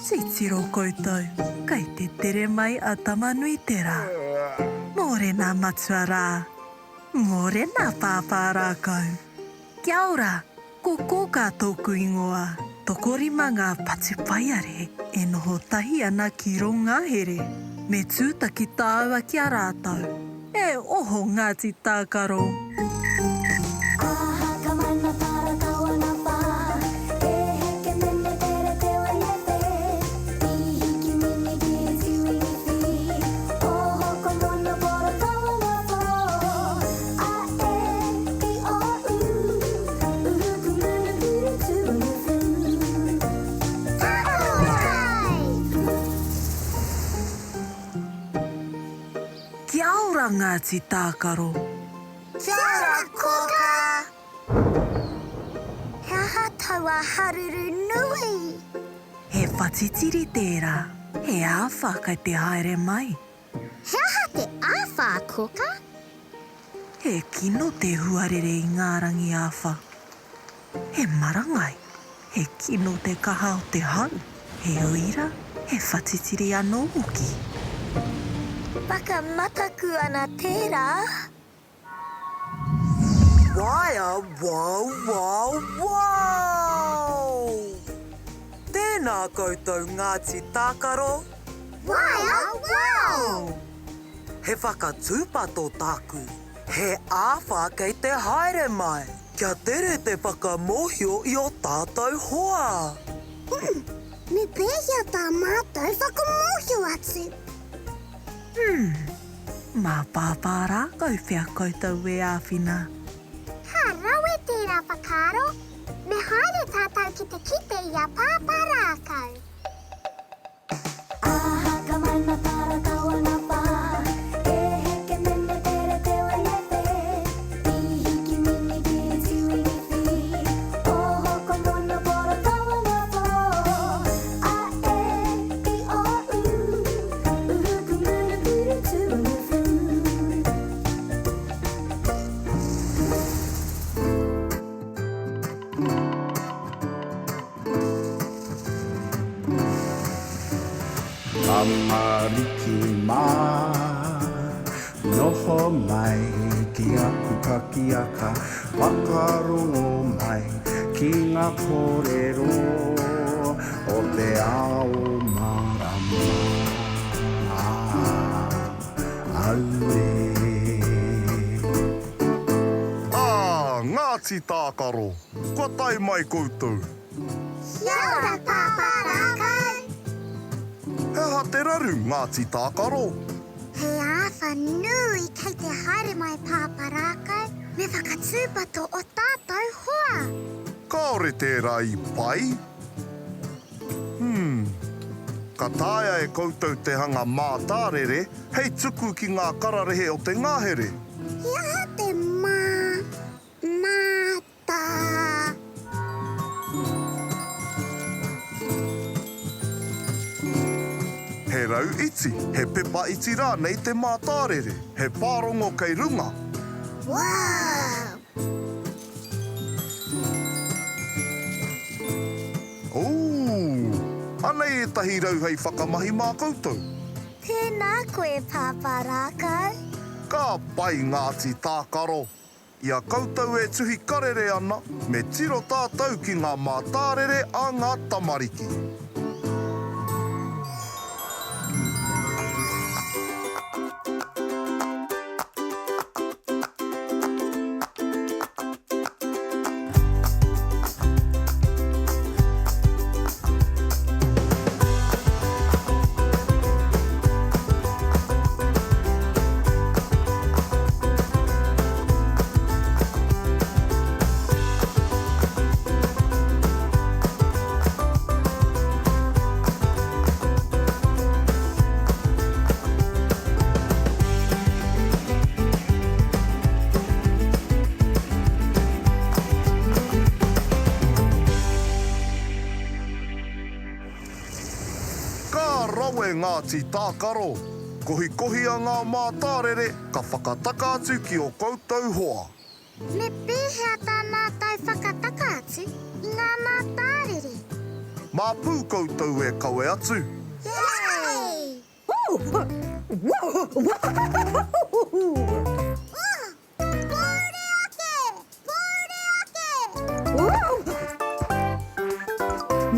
Titiro koutou, kei te tere mai a Tamanuiterā. Mōrena matua rā. Mōrena pāpā rākau. Kia ora, ko Kōkā tōku ingoa. Tokorima ngā patupaiarehe e noho tahi ana ki rō ngahere. Me tūtaki tāua ki a rātou. E oho Ngāti Tākaro! Kia ora Ngāti Tākaro! Kia ora Kōkā! He aha taua haruru nui? He whatitiri tērā, he āwhā kei te haere mai. He aha te āwhā, Kōkā? He kino te huarere i ngā rangi āwhā. He marangai, he kino te kaha o te hau, he uira, he whatitiri anō hoki. Whakamataku ana tērā. Waea wow wow wow! Tēnā koutou Ngāti Tākaro! Waea wow! He whakatūpato tāku. He āwhā kei te haere mai. Kia tere te whakamōhio i ō tātou hoa. Umm, me pēhea tā mātou whakamōhio atu? Umm, mā Pāpā Rākau pea koutou e āwhina. Ka rawe tērā whakaaro. Me haere tātou ki te kite i a Pāpā Rākau. Tamariki mā, noho mai ki aku pakiaka, whakarongo mai ki ngā kōrero o te ao mārama. Auē. Ā, Ngāti Tākaro, kua tae mai koutou. Kia ora Pāpā Rākau! He aha te raru, Ngāti Tākaro? He āwha nui kei te haere mai Pāpā Rākau, me whakatūpato o tātou hoa! Kāore tērā i pai. Hmm. Ka taea e koutou te hanga mātārere hei tuku ki ngā kararehe o te ngahere. He aha te mā, mātā? He rau iti, he pepa iti rānei te mātārere. He pārongo kei runga. Wow! Ooh! Anei ētahi rau hei whakamahi mā koutou. Tēnā koe Pāpā Rākau. Ka pai Ngāti Tākaro! I a koutou e tuhi karere ana, me tiro tātou ki ngā mātārere a ngā tamariki. Ka rawe ngā tī tākaro. Kohikohia ngā mātārere ka whakataka atu ki ō koutou hoa. Me pēhea tā mātou whakataka atu i ngā mātārere? Mā pū koutou e kawe atu. Yay! Pōuri ake! Pōuri ake!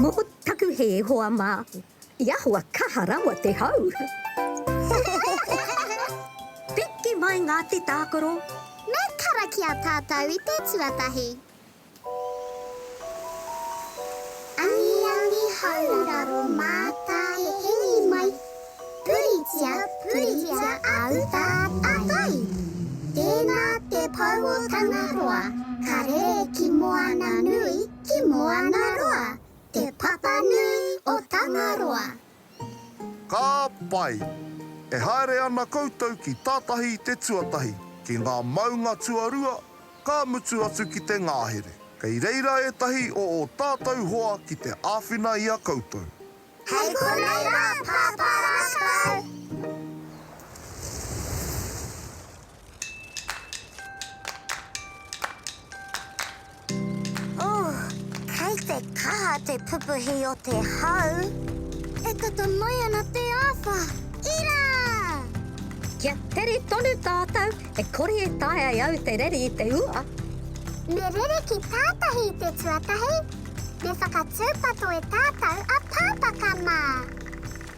Mō taku hē, hoa mā, i ahua kaha rawa te hau. Piki mai Ngāti Tākaro. Me karakia tātou i te tuatahi. Angiangi hauraro mātai hingi mai, Puritia, puritia a uta, a tai. Tēnā te pou o Tangaroa, ka rere ki moana nui, ki moana roa, Te papa nui o Tangaroa. Ka pai! E haere ana koutou ki tātahi i te tuatahi, ki ngā maunga tuarua, ka mutu atu ki te ngahere. Kei reira ētahi o ō tātou hoa ki te āwhina i a koutou. Hei konei rā, Pāpā Rākau! Oh, kei te kaha te pupuhi o te hau. E tata mai ana te āwhā. Ira! Kia tere tonu tātou, e kore e taea e au te rere i te ua. Me rere ki tātahi i te tuatahi, me whakatūpato e tātou a Pāpaka mā.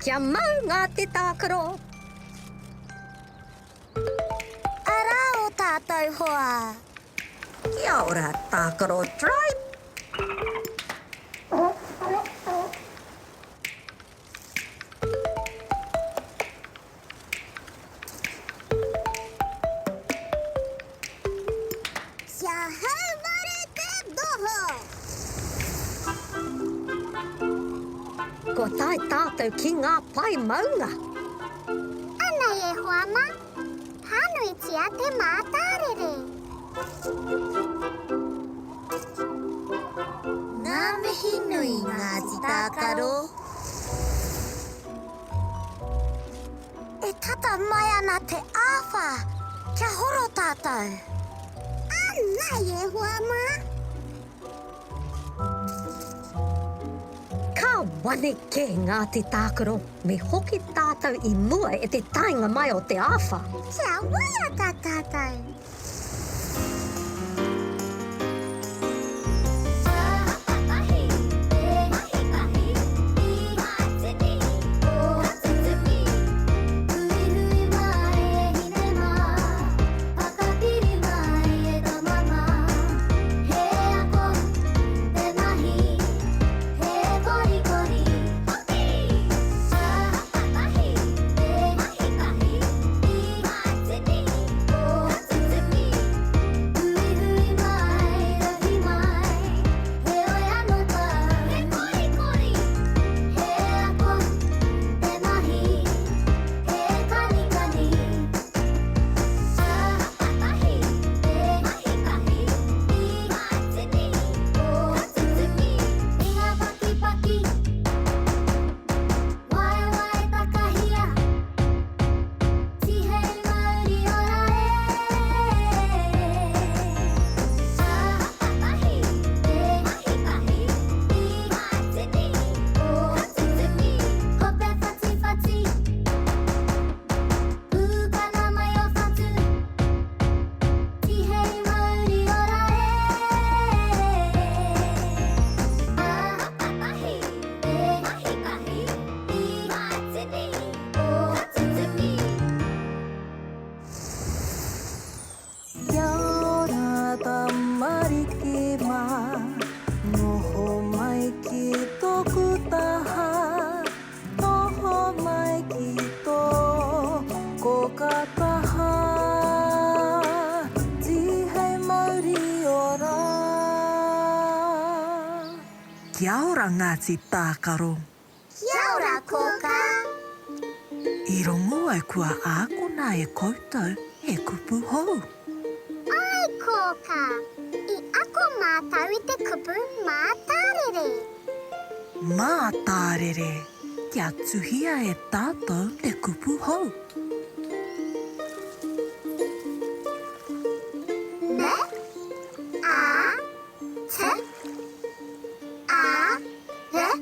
Kia mau ngā te tākaro. Arā ō tātou hoa. Kia ora, Tākaro Tribe! Kia haumaru te noho! Kua tae tātou ki ngā pae maunga. Anei e hoa ma, pānuitia te mātārere. Ngā mihi nui Ngāti Tākaro. E tata mai ana te āwhā, kia horo tātou. Anei e hoa mā. Ka wane kē Ngāti Tākaro, me hoki tātou i mua i te taenga mai o te āwhā. Kia waiata tātou. Kia ora tamariki mā, noho mai ki tōku taha, noho mai ki tō kōka taha, tīhei mauri ora. Kia ora Ngāti Tākaro. Kia ora kōkā. I rongo au kua ākona e koutou he kupu hou. Āe kōkā, i ako mātou i te kupu mātārere. Mātārere, kia tuhia e tātou te kupu hou. Me, a, t, a, r.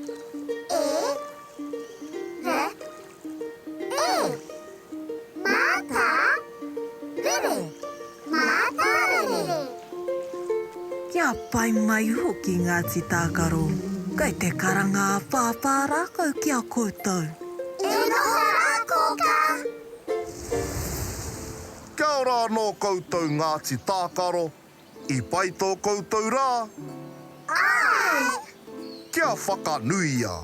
pai mai hoki Ngāti Tākaro. Kei te karanga a Pāpā Rākau ki a koutou. E noho rā Kōkā! Kia ora anō koutou Ngāti Tākaro, i pai tō koutou rā? Āe! Kia whakanuia!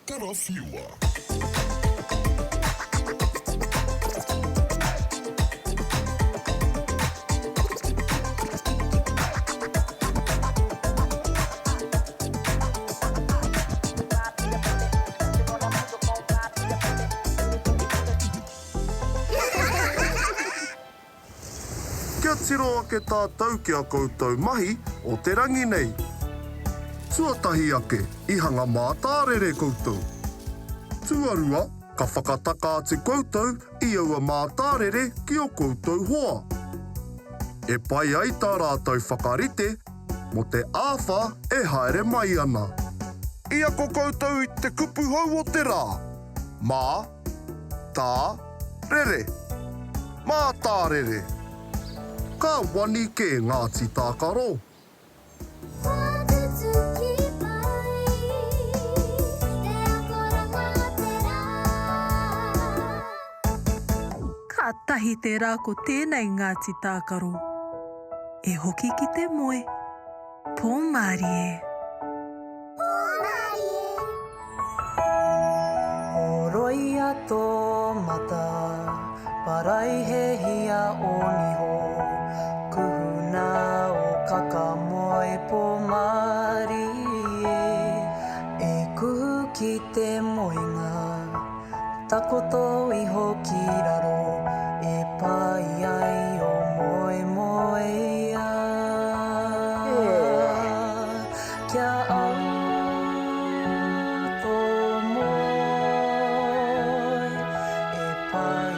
Karawhiua. Kia tiro ake tātou ki a koutou mahi o te rangi nei. Tuatahi ake, i hanga mātārere koutou. Tuarua, ka whakataka atu koutou i aua mātārere ki o koutou hoa. E pai ai tā rātou whakarite mō te āwhā e haere mai ana. I ako koutou i te kupu hou o te rā, mā, tā, rere. Mātārere. Ka wani kē Ngāti Tākaro. Kua tutuki pai te akoranga o te rā. Kātahi te rā ko tēnei Ngāti Tākaro. E hoki ki te moe. Pō mārie. Pō mārie. Horoia tō mata, paraihehia ō niho, kuhuna ō kaka moe pō mārie, e kuhu ki te moenga. Takoto iho ki raro e pai ai o moemoeā. Kia au tō moe e pai.